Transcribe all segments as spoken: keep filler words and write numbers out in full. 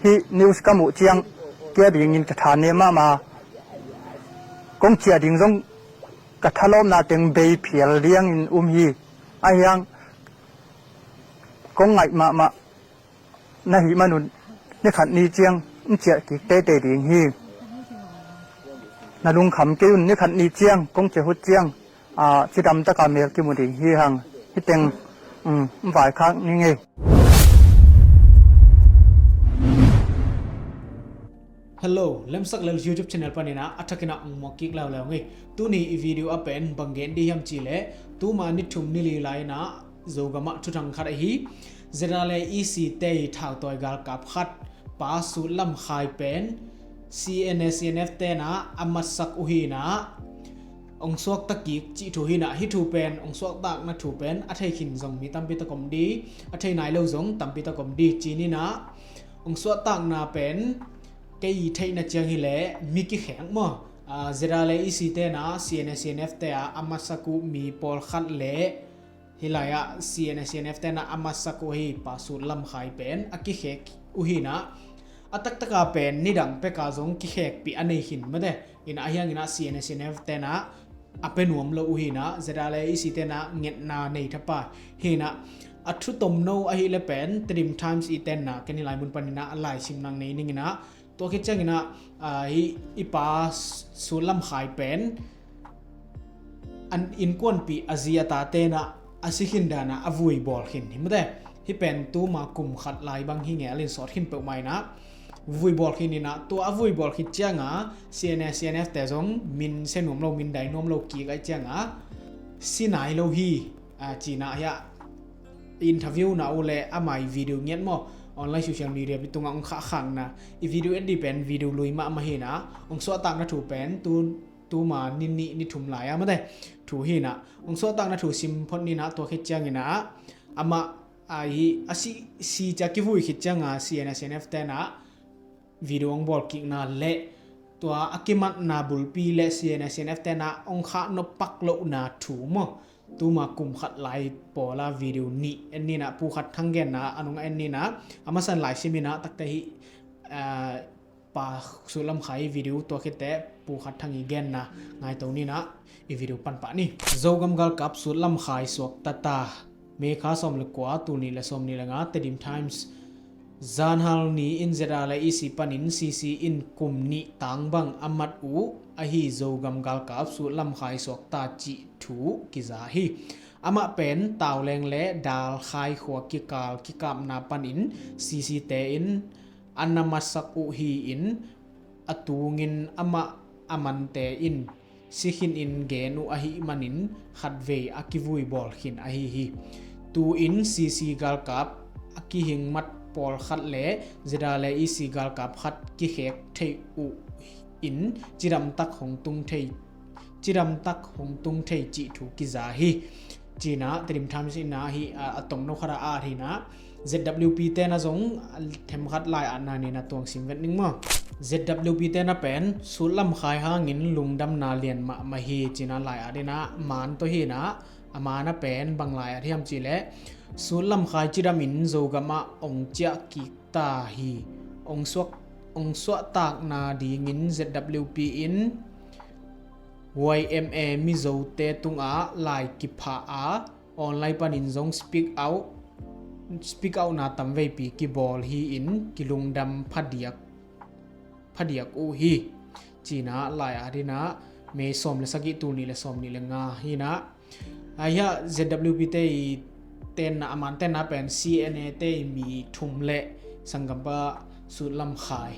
Hih news ka muh ciang kia dingin ka tha ne mahmah. Kong ciah ding zong ka thalawpna teng bei phial liangin um hi. Ahiang kong ngaih mahmah na hih manun ni khat ni ciang in ciah kik teitei ding hi. Na lungkham kei un, ni khat ni ciang kong ciah hut ciang a, cidam taka mel kimu ding hi hang. Hiteng, um, vaikhak ni ngei. Hello, Lemsak Lel YouTube channel panina a thakina ong muak kik leuleu ngei. Tuni i video a pen bang gen di hiam ci le, tuma ni thum ni li laina Zogama thuthang khat ahi. Zedale isi tei thautawi galkap khat pa Sut Lam Khai pen C N A C N F tena a matsak uh hina ong suakta kik cih thu hina. Hih thu pen ong suaktakna thu pen a thei khin zong mi tampi tak om di, a thei nai lo zong tampi tak om di. Cinina ong suaktakna pen kei theihna ciang hi le mi kikhek maw? Zedale isi tena C N A C N F te a a matsak uh mi pawlkhat le hih lai-ah C N A C N F tena a matsak uh hi pa Sut Lam Khai pen a kikhek uh hina. A taktaka pen nidang peka zong kikhekpih a nei khin mate. Ina ahiangina C N A C N F tena a pe nuam lo uh hina. Zedale isi tena ngetna nei thapa hina. A thu tomno ahi le pen Tedim Times i tenna ken i lai mun panina a laisim nang nei ningina. Tua khit ciangina, a, hi i pa Sut Lam Khai pen an innkuanpih a zi a ta tena a sikhin dana a vui bawl khin hi mate. Hih pen tuma kum khat lai bang hi nge a linsawt khin peuhmah ina vui bawl khin ina tua a vui bawl khit cianga C N A C N F te zong min se nuam lo, min dai nuam lo kik ai cianga si nai lo hi. A, cina hiah interview na uh le amai video ngiat maw online social media pi tunga ong khah khangna i video et di pen video lui mahmah hina. Ong suahtakna thu pen tu tuma ni nih ni thum lai a mate thu hina. Ong suahtakna thu sim phot nina tua khit ciangina amah a hi a si si cia kivui khit cianga C N A C N F tena video ong bawl kikna le tua a kimatna bulpi le C N A C N F tena ong khah nop pak lohna thu maw? Tuma kum khat lai pawla video nih en nina Pu Khat Thang genna a nung a en nina a masan lai simina takte hi, a, pa Sut Lam Khai video tua khite Pu Khat Thang i genna ngaito nina i video panpah ni. Zogam galkap Sut Lam Khai suak tata. May kha sawm le kua, tul nih le sawm nih le nga, Tedim Times. Zanhal ni in zeta le isi panin C C in kum nih tang bang a mat uh ahi Zogam galkap Sut Lam Khai suak ta cih thu kiza hi. Amah pen Tauleng le Dal Khai khua kikal kikapna panin C C te in a na matsak uh hi in a tungin amah a mante in sikhin in gen uh ahih manin khatvei a kivui bawl khin ahi hi. Tu-in C C galkap a kihing mat pawlkhat le zeta le isi galkap khat kikhek theih uh in cidamtak hong tung thei, cidamtak hong tung thei cih thu kiza hi. Cina Tedim Times ina hi a, a tongno khata a hina Z W P tena zong themkhat lai atna nina tuang sim vet ning maw? Z W P tena pen Sut Lam Khai hangin lungdamna lian mahmah hi cina lai at ina man to hina a mana pen bang lai at hiam cih le Sut Lam Khai cidamin Zogam ah ong ciah kik ta hi. Ong suak, ong suahtakna dingin Z W P in Y M A Mizote tungah lai kiphah a online panin zong speak out, speak out na tamveipi kibawl hi in kilungdam phadiak, phadiak uh hi. Cina lai at ina May sawm le sagih tul nih le sawm nih le nga hina. Ahiah Z W P te i tenna a man tenna pen C N A te i mi thum le sanggampa Sut Lam Khai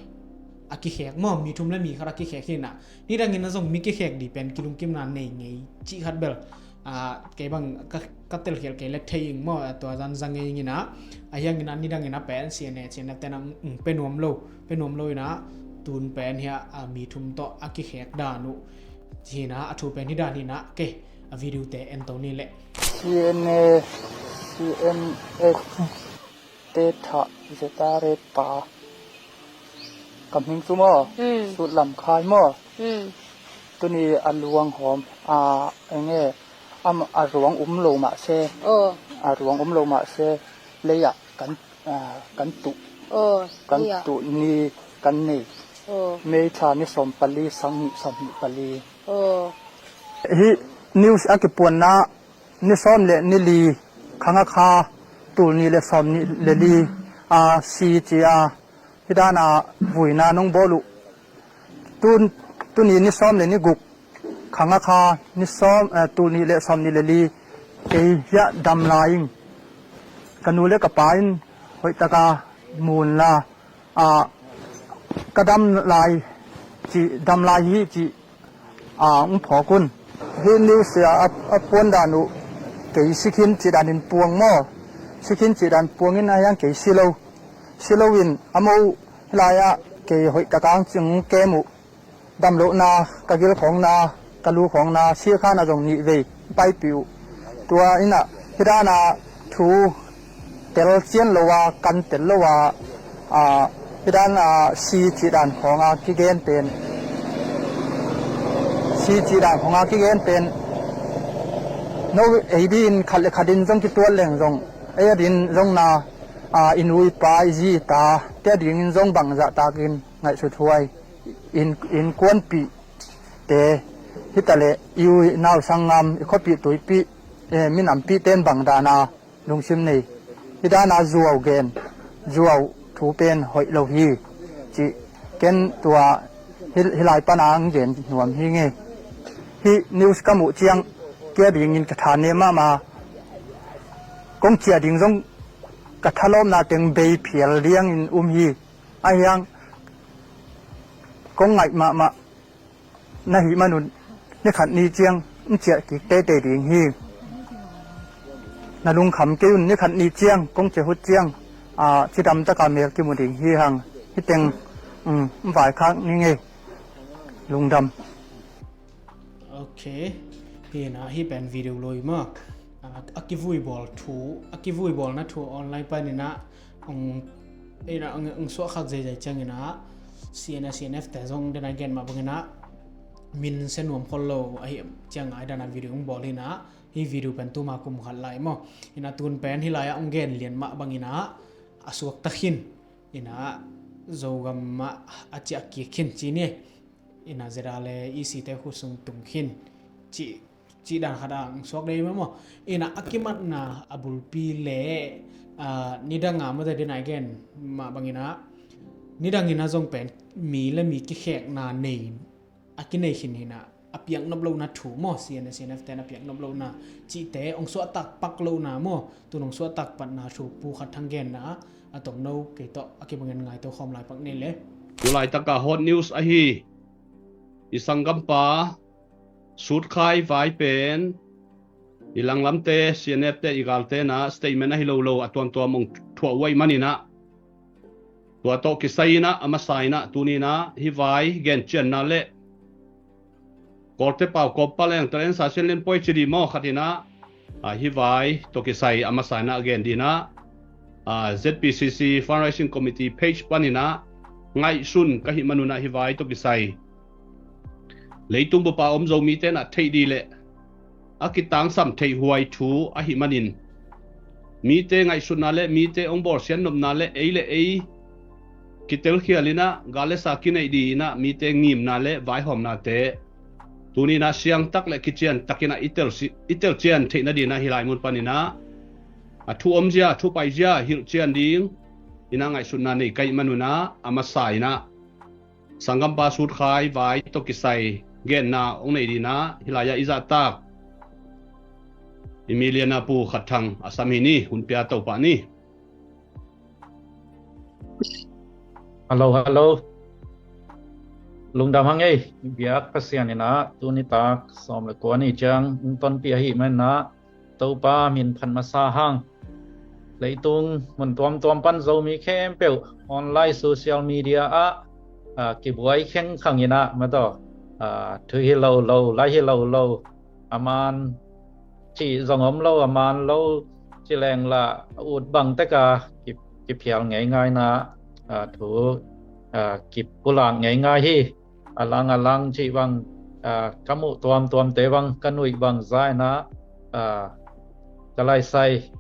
a kikhek maw, mi thum le mi khat a kikhek hina. Nidangin a zong mi kikhek di pen kilungkimna nei ngei cih khat bel a, kei bang ka, ka telkhial kei le thei ing maw, a tua zan zang ngei ing ina. Ahiangin a nidangin a pen C N A, C N F tena ong pe nuam lo, pe nuam lo ina tun pen hiah a mi thum tawh a kikhek dan uh hina a thu pen hi dan hina. Kei a video te en to ni le. C N A, C N F te thah zeta re pa. Ka hming chu maw? Sut Lam Khai maw? Tuni a luang hawm a, enge, am, a ruang um lo mah se, a ruang um lo mah se, leiah kan, a, kan tuh Aw, kan tuh ni kan nei. Aw. May thla ni sawm pali, sang nih sawm nih pali. Aw. Hih news a kipuanna ni sawm le ni li, khang a kha tul nih le sawm nih le li a si ci a, hih dana vuina nong bawl uh. Tun, tuni ni sawm le ni guk, khang a kha ni sawm, eh, tul nih le sawm nih le li, kei hiah dam lai ing. Ka nu le ka pa in hoihtaka mun la, ah, ka dam lai ci, dam lai hi ci, ah, ung phawk un. Hih news a, a, a puan dan uh kei sikhin ci dan in puang maw. Sikhin ci dan puang in a hiang kei si lo. Si lo in a mo uh hih lai ah kei hoihtaka ang cing kem uh. Damlohna, ka gil khawngna, ka lu khawngna, sikhan a zong nih vei paipih uh. Tua in a, hih dana thu tel cian lo a, kan tel lo a, a, hih dana si ci dan khawng a kigen pen. Si ci dan khawng a kigen pen. No ei din khat le khat in zong kituat leng zong. Ei a din zong na, a, i nu i pa i zi i ta, te a dingin zong bangzah takin ngaihsut huai. In, innkuanpihte, hita le i u i nau sanggam, i khuapih tuipih, eh, minampihte in bang dana lungsim nei, hih dana zuau gen, zuau thu pen hoih lo hi, ci ken tua hih, hih lai pana ang gen nuam hi ngei. Hih news ka muh ciang, kei a dingin ka tha ne mahmah, kong ciah ding zong ka thalawpna teng bei phial diangin um hi. A hiang kong ngaih mahmah na hih manun ni khat ni ciang in ciah kik teitei ding hi. Na lungkham kei un, ni khat ni ciang kong ciah hut ciang, a, cidam taka mel kimu ding hi hang. Hih teng, um, vaikhak ni ngei. Lungdam. Ok. Hi na, hih pen video lui maw. A, a kivui bawl thu, a kivui bawlna thu online panin a, ong, ina, ong, ong suah khak zeizai ciangin a, C N S, C N F te zong dena gen mah bangin a, min sia nuam khol lo, ahi ciang ai dana video ong bawl hi na, hih video pen tuma kum khat lai maw. Ina tun pen hih lai a ong gen lian mah bangin a, a suak tak khin. Ina Zogam mah a ciah kik khin ci ni. Ina zeda le E C te khut sung tung khin. Ci, ci dan khat a ang suak dei maw. Ina a kimatna a bulpi le, a, nidang a mawte dena i gen mah bangin a. Nidang ina zong pen mi le mi kikhekna nei a kinei khin hi na, a piak nop lohna thu maw, C N S, C N F ten a piak nop lohna cihte, ong suahtak pak lohna maw, tun ong suahtak patna thu Pu Khat Thang genna, a tomno kei tawh a kibangin ngaito khawm lai pak ni le. Tu laitaka hot news ahi, i sanggampa Sutkhai Vai pen, i langlamte, C N F te, i galte na, statement ahi lo lo, a tuamtuam ong thuah uh ahih manin a. Tua tawh kisai in a, a masa in a, tuni in a, hih vai gen cianna le Kawlte pau kawp paleng talen sa sian len poi ci di maw khat in a, a, hih vai tawh kisai a masa in a gen di in a, a, Z P C C Fundraising Committee page panin a ngaihsun ka hih manun a hih vai tawh kisai leitung bupa om Zomite in a theih di le a kitangsam theih huai thu ahih manin, mite ngaihsutna le mite hong bawlsiat nopna le ei le ei kitelkhial in a, gal le sa kineih di in a, mite ngimna le vaihawmnate tuni in a siangtak le kiciantak in a i telsi-, i telcian theih nading in a hih lai mun panin a, a thu omzia, thu paizia hilhcian ding in a ngaihsutna nei ka hih manun a, a masa in a Sanggampa Sutkhai Vai tawh kisai genna hong nei ding in a, hih lai-ah i zahtak i miliana Pu Khat Thang a sam hi ni, hun pia Topa ni. Hello, hello. Lungdam hang ei, biak Pasian in a, tuni tak sawm le kua ni ciang hong tonpih ahih manin a, Topa min phat masa hang. Leitung mun tuamtuam pan Zomi khempeuh online social media ah, ah, kibuai khengkhang in a, mataw, ah, thu hi lo lo, la hi lo lo, a man cih zong om lo, a man lo cih leng la ut bang tek a ki, kiphial ngeingai in a, ah, thu, ah, kipulak ngeingai hi. A lang a lang cih bang, ah, ka muh tuamtuamte bang, ka nuih bang za in a, ah, ka laisai,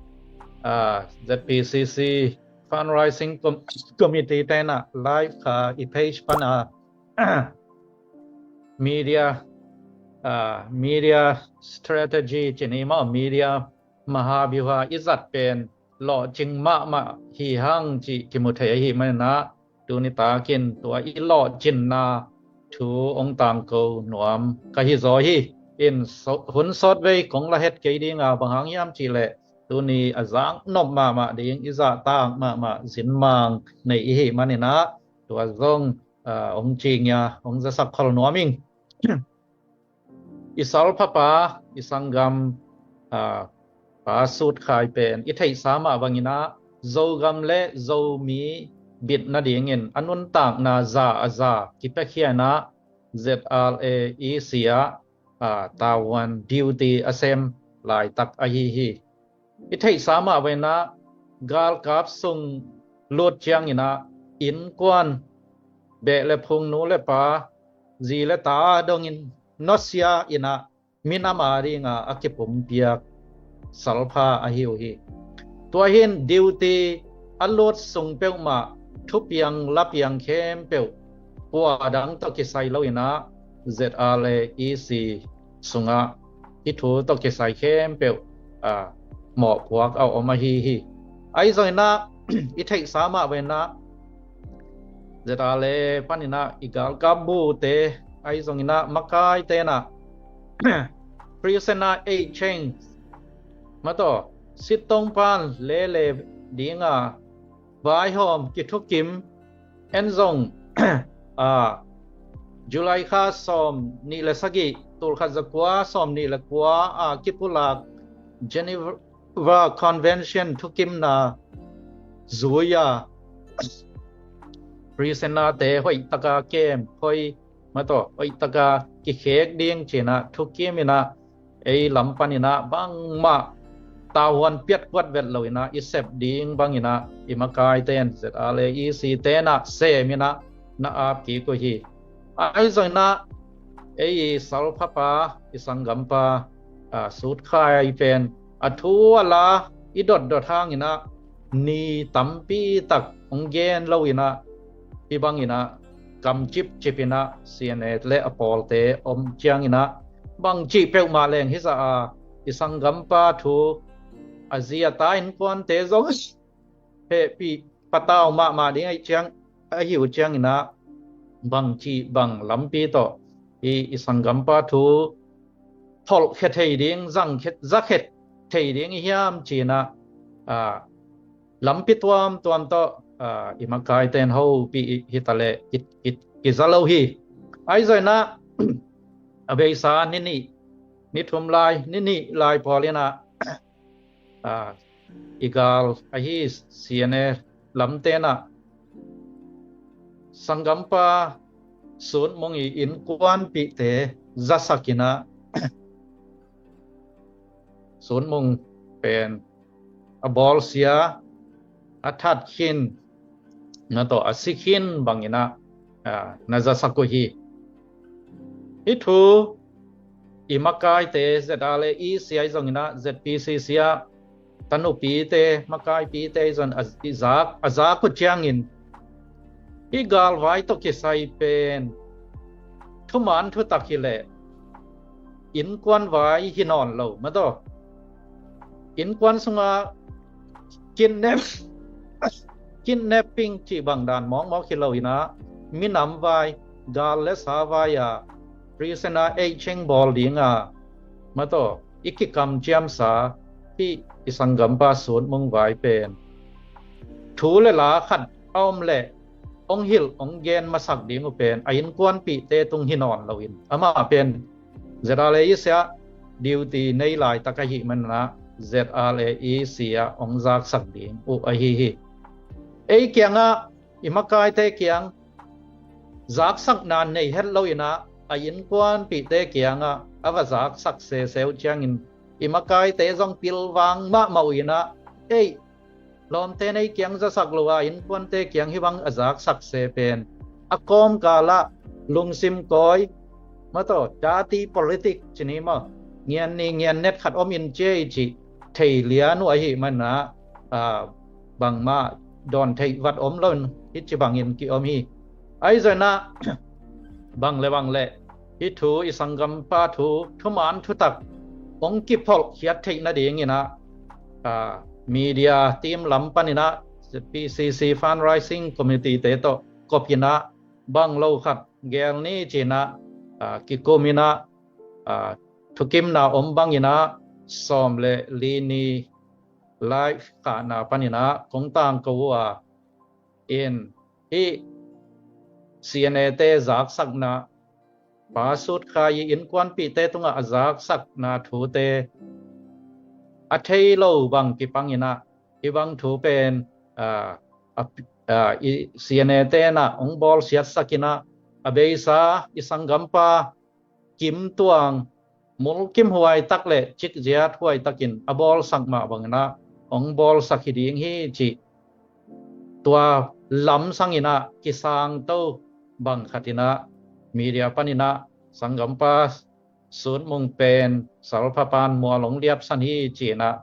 ah, Z P C C fundraising committee tenah live kha i page pana media media strategy cini maw, media mahabiuha i zat pen lawhcing mahmah hi hang cih kimu thei ahi maninah, tuni takin tua i lawhcinna thu ong tangko nuam ka hi zaw hi. In hun sawtvei kong la het kei dinga, bang hang hiam cihleh tuni a zak nop mahmah ding, i zahtak mahmah zinmang nei ihi maninah, tua zong ong cingia ong zasak khol nuam ing. I salphapa, i sanggam pa Sut Khai pen i theihsa mah banginah Zogam le Zomi bit nadingin a nuntakna za a za kipiakhianah Z R A E C ah tavuan duty a sem laitak ahi hi. I theihsa mah banginah galkap sung lut cianginah innkuan, beh le phung, nu le pa, zi le ta dongin nusia inah minam a dinga a kipumpiak salpha ahi uh hi. Tua hin duty a lut sung peuhmah thupiang lapiang khempeuh kua dang tawh kisai loinah Z R A E C sungah hih thu tawh kisai khempeuh mawhpuak a om ahi hi. Ahi zonginah i theihsa mah banginah Z R A paninah i galkap bute, ahi zonginah makai tenah prisoner exchange, mataw, sittongpan lele dinga vaihawm kithukim, en zong July kha sawm nih le sagih, tulkhat zakua sawm nih le kua a kipulak Geneva Convention thukimna zui-a prisoner te hoihtaka kem, hoi, mataw, hoihtaka kikhek ding cinah thukiminah ei lam paninah bangmah tavuan piatkuat vet loinah i sep ding banginah i makai ten Z R A E C tenah seminah na ap kik uh hi. Ahi zonginah ei i salphapa, i sanggampa Sut Khai pen a thu a la i dotdot hanginah ni tampi tak ong gen loinah hih banginah kamcipcip inah C N A le a pawlte om cianginah bangcih peuhmah leng hizah a i sanggampa thu a zi a ta innkuante zong hehpih patau mahmah ding ahi ciang, ahi uh cianginah bangcih bang lampi tawh i, i sanggampa thu tholhkhia thei ding, zangkhia, zakhia thei ding i hiam cinah lampi tuamtuam tawh i makai ten hopih hitaleh kiza lo hi. Ahi zonginah a beisa ni nih, ni thum lai, ni nih lai pawl inah i gal ahi C N A lam tenah sanggampa Sut Mung i innkuanpihte zasak inah Sut Mung pen a bawlsia, a that khin, na tawh a si khin banginah na zasak uh hi. Hih thu i makaite Z R A E C ahi zonginah Z P C C ah tanupite, makaipite zong a zak uh ciangin hih galvai tawh kisai pen thuman thutak hileh innkuan vai hi nawn lo, mataw. Innkuan sungah kidnap, kidnapping cih bang dan mawkmawk hi loinah minam vai, gal le sa vai-a prisoner exchange bawl dinga, mataw, i kikamciamsa hih i sanggampa Sut Mung vai pen thu le la khat a om leh ong hilh ong gen masak ding uh pen a innkuanpihte tung hi nawn loin, amah pen Z R A E C ah duty nei laitak ahi manah Z R A E C ah ong zaksak ding uh ahi hi. Ei kiangah, i makaite kiang zaksakna nei het loinah a innkuanpihte kiangah a va zaksak sese uh ciangin i makaite zong pilvang mahmah uh inah, ei, lawmte nei kiang zasak lo a innkuante kiang hih bang a zaksak se pen a kawmkalah lungsim kawi, mataw, dirty politic cini maw, ngian ni ngian net khat om in ciai cih thei lian uh ahi manah bangmah dawn theih vat om lo in hih ci bangin ki om hi. Ahi zongin ah bang le bang le hih thu i sanggampa thu thuman thutak hong kipholh khiat theih nadingin ah media team lam panin ah P C C fundraising committee te tawh kop in ah bang lo khat gel ni ci in ah kikum in ah thukimna om bangin ah sawm le li ni live khahna panin ah kong tangko uh a, in hih C N A te zaksakna, Pa Sut Khai i innkuanpihte tungah a zaksakna thute a thei lo bang kipangin ah hih bang thu pen C N A te in ah hong bawlsiatsak in ah a beisa i sanggampa Kim Tuang mulkimhuai tak le cikziathuai takin a bawlsak mah bangin ah hong bawlsak hi ding hi cih tua lamsang in ah kisangto bang khat in ah media panin ah sanggampa Sut Mung pen salpha pan mual hong liapsan hi ci in ah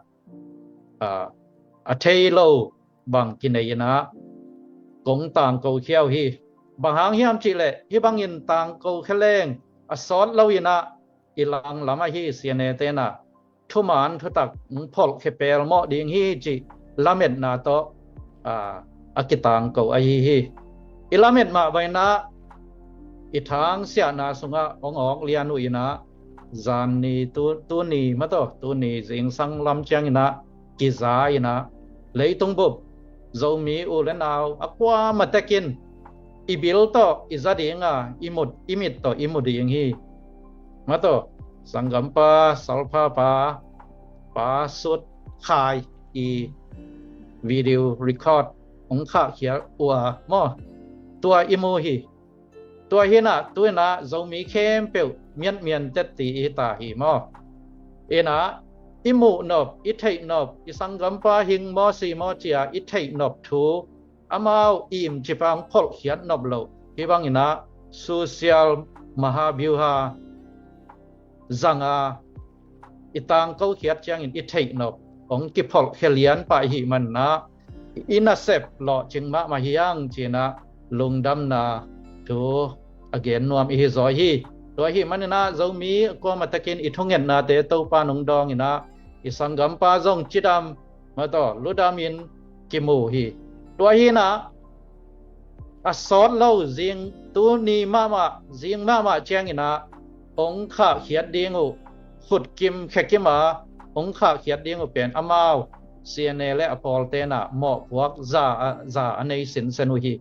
a thei lo bang kinei in ah kong tangko khia uh hi. Bang hang hiam cih leh hih bangin tangko khia leng a sawt lo in ah i langlam ahi C N A te in ah thuman thutak hong pholh khia pelmawh ding hi cih lametna tawh a kitangko ahi hi. I lamet mah bangin ah i thangsiahna sungah hong awk lian uh in ah zan ni tu, tuni mataw tuni zingsang lam ciangin ah kiza in ah leitung bup Zomi u le nau a kuamah tekin i bil tawh i za ding a i mut i mit tawh i mu ding hi. Mataw sanggampa salphapa Pa Sut Khai i video record hong khahkhiat uh a maw tua i mu hi. Tua hi in ah tu in ah Zomi khempeuh miatmian tetti i hi ta hi maw. In ah i muh nop i theih nop i sanggampa hing maw si maw cia i theih nop thu amau imcipa hong pholhkhiat nop loh hih bangin ah social mahabyuha zanga i tangko khiat ciangin i theih nop hong kipholh khia lian pah i hih manin ah i nasep lawhcing mahmah hi hang ci in ah lungdamna thu a gen nuam i hi zaw hi. Tua i hih manin ah Zomi a kuamah tekin i thungetnate Topa nong dawng in ah i sanggampa zong cidam mataw ludamin kimu hi. Tua hi in ah a sawt lo zing tuni mahmah zing mahmah ciangin ah hong khahkhiat ding uh khutkim khekim a hong khahkhiat ding uh pen amau C N A le a pawlte in ah mawhpuak za a, za a nei sinsen uh hi.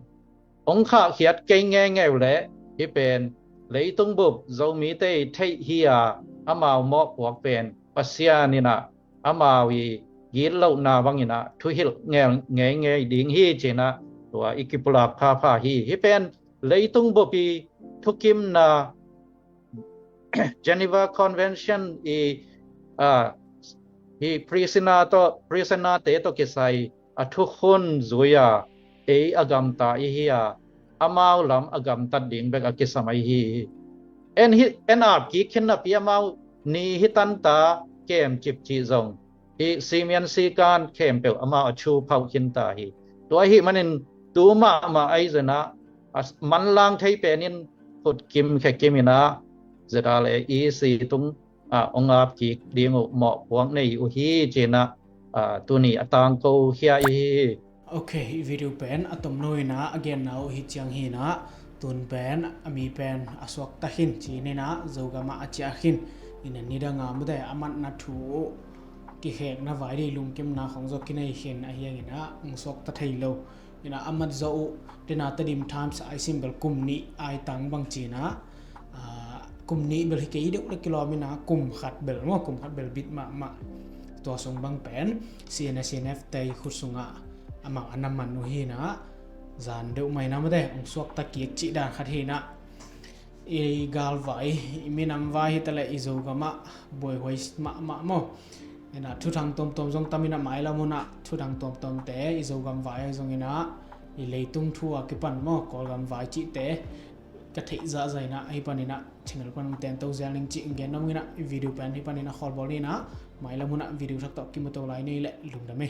Hong khahkhiat kei ngeingei uh leh hih pen leitung bup Zomite i theih hi a amau mawhpuak pen Pasian in ah amau i gitlohna bangin ah thuhilh ngeingei ding hi ci in ah tua i kipulak phapha hi. Hih pen leitung bup i thukimna Geneva Convention i ah, hi prisoner tawh prisoner te tawh kisai a thukhun zui a ei a gamta i hi a amau lam a gamtat ding bek a kisam ahi hi. En hi en ap kik khin napi amau ni hi tanta kem cip cih zong hi simian sikan khempeuh amau a thu phauh khin ta hi. Tua ahi manin tu mahmah ahi zena a manlang thei penin khutkim khekim inah zeta le i si tung ah ong ap kik ding uh mawhpuak nei uh hi cinah ah tuni a tangko khia i hi hi. Ok, i video pen a tomno inah a genna uh hi ciang hinah tun pen a mi pen a suakta khin ci ninah Zogamah a ciah khin inah nidanga mute a matna thu uh kikhekna vai dei lungkimna khong zaw kinei khin a hianginah ong suakta thei lo. Inah a mat zawh uh tena Tedim Times ai simbel kum nih ai tang bang cinah kum nih bel hi kei deuh le kilawm inah kum khat bel maw kum khat bel bit mahmah tua sung bang pen C N A C N F tei khut sungah amau a na man uh hinah zan deuh mai na mate ong suakta kik cih dan khat hinah i galvai i minam vai hitaleh i Zogamah buaihuai mahmah maw. Inah thuthang tuamtuam zong tam inah mailam hunah thuthang tuamtuamte i Zogam vai ahi zong inah i leitung thu a kipan maw Kawlgam vai cihte ka theih zahzah inah ahi pan inah channel pan tento zel ning cih gen nong inah i video pen hi pan inah khawlbawl ni inah mailam hunah video thak tawh kimuto lai ni leh lungdam hi.